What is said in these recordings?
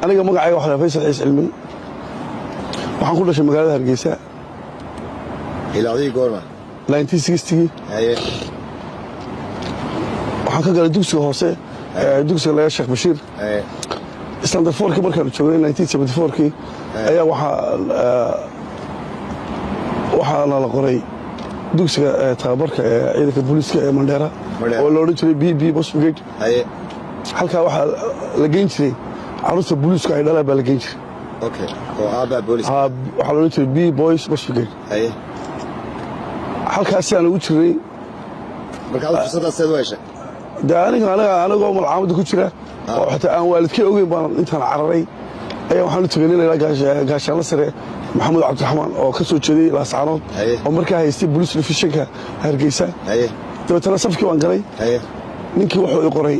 Aniga magacayga waxa la Faysal Ciis Cilmi. Waxaan ku dhashay magaalada Hargeysa. Ilaacdii goorma? 1960gii. Waxaan ka galay dugsiga hoose, dugsiga laga Sheekh Bashiir. Standard fourkii markaanu joognay, 1974kii, ayaa waxaana la qoray dugsiga tababarka ee ciidanka booliiska ee Mandheera oo la odhan jiray B B Boys Brigade. Halkaa waxaa la geyn jiray carruurta booliisku ay dhalaan baa la geyn jiray. Okay, oo aabbaa booliis? Waxaa la odhan jiray B Boys Boys Brigade. Halkaasi aan ugu jirnay. Marka ad fursaddaas seed u heshay? Dee aniga aniga anigoo malcaamadda ku jira oo xitaa aan waalidkay ogeyn baan intaan cararay ayaa waxaan u tegay nin la yidhaha Gaashaanle Sare Maxamuud Cabdiraxmaan oo ka soo jeeday Laascaanood oo markaa haystay police divisionka Hargeysa. Dabeetana safkii baan galay. Ninkii wuxuu i qoray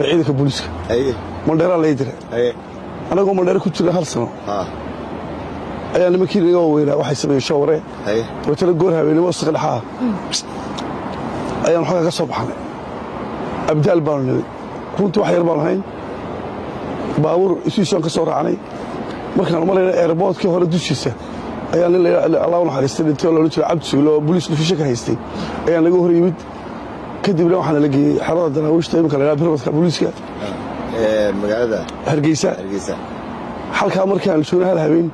ciidanka booliiska. Mandheeraa lay diray. Anagoo Mandheera ku jira hal sano ayaa nimankii naga waaweynaa waxay sameeyeen showre. Dabeetana goor habeenimo saqa dhexaa ayaan xagga ka soo baxnay. Abdaal baanu nimid. Runtii wax yar baanu hayn, baabuur isuisaan ka soo raacnay. Markaan marayna airportkii hore dushiisa ayaa nin Allah u naxariistay dhintay oo la odhan jiray Cabdi Sugle oo police divisionka haystay ayaa naga hor yimid. Kadibna waxaana la geeyey xerada Daraawiishta, imika la yidhaha birmadka booliiska. Magaalada Hargeysa. Hargeysa. Halkaa markaan joognay hal habeen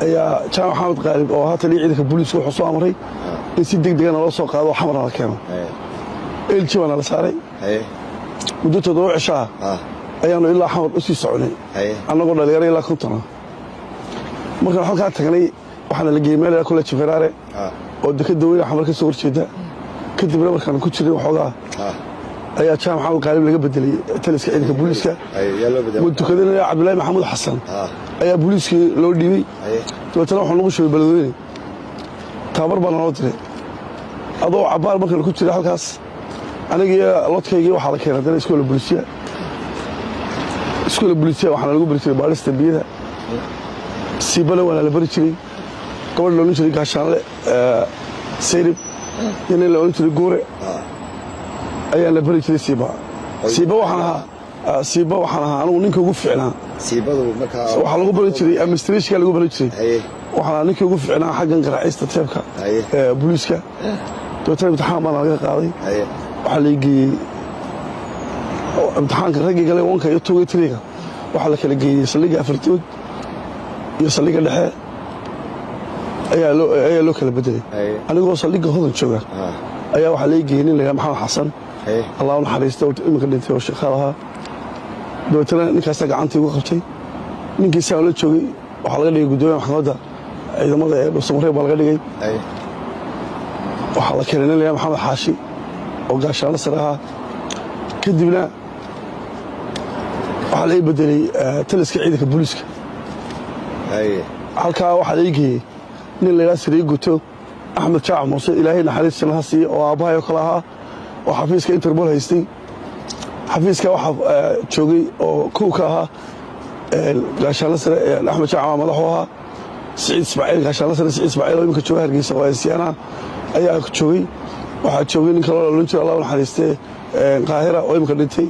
ayaa Jaamac Maxamed Qaalib oo ahaa taliya ciidanka booliiska wuxuu soo amray in si deg degana loo soo qaado oo Xamarna la keeno. Elji baana la saaray. Muddo 7 cisho ah ayaannu ilaa Xamar u sii soconay annagoo dhalinyaro ilaa 50. Markaan halkaa tagnay waxaana la geeyey meel ilaa College Ferrare oo dekada weyne Xamar ka soo horjeeda. Kadibna markaan ku jiray waxoogaa ayaa Jaamac Maxamed Qaalib laga bedelay taliska ciidanka booliiska. Yaa loo bedelay? Mutukadana Cabdullaahi Maxamuud Xasan ayaa booliiskii loo dhiibay. Dabeetana waxaa lagu shubay Beledweyne, tababar baa naloo diray. Adoo cabbaar markaan ku jiray halkaas, anigiiyo lodkaygii waxaa la keenay haddana iskoola bulisiya. Iskoola bulisiya waxaana lagu bari jiray baadhista biyada, siibana waana la bari jiray. Gabadh la odhan jiray Gaashaanle Sayrib iyo nin la odhan jiray Guure ayaa la bari jiray siiba. Siiba waxaan ahaa anigu ninka ugu fiicnaa. Siibadu markaa? Waxaa lagu bari jiray administrationka lagu bari jiray. Waxaan ahaa ninkii ugu fiicnaa xaggan garaacista teebka ee booliiska. Dabeetana imtixaan baana laga qaaday. Waxaa la geeyey imtixaanka raggii galay wanka iyo tuuga tiriga. Waxaa la kala geeyey saldhigga Afartood iyo saldhigga dhexe ayaa loo kala bedelay. Anigoo saldhigga Hodan jooga ayaa waxaa lai geeyey nin la yidhaha Maxamed Xasan, Allah u naxariista, oo iminka dhintay, oo sheekhaal ahaa. Dabeetana ninkaasaa gacantii igu qabtay. Ninkii saa la joogay waxaa laga dhigay guddoomiyaha maxkamadda ciidamada ee Dhuusamareeb baa laga dhigay. Waxaa la keenay nin la yidhaha Maxamed Xaashi oo gaashaanlo sare ahaa. Kadibna waxaa la ii bedelay taliska ciidanka booliiska. Halkaa waxaa la ii geeyey nin la yidhaha Sariye Guto Axmed Jaac Muuse, Ilaahay naxariis jannaha siiye, oo aabbahay oo kale ahaa, oo xafiiska Interpol haystay. Xafiiska waxaa joogay oo kow ka ahaa gaashaanlo sare Axmed Jaac maa madaxu ahaa. Siciid Ismaaciil, gaashaanlo sare Siciid Ismaaciil oo iminka jooga Hargeysa oo siyaanaha ayaa joogay. Waxaa joogay nin kaloo la odhan jira, Allah u naxariistee, Qaahira oo iminka dhintay.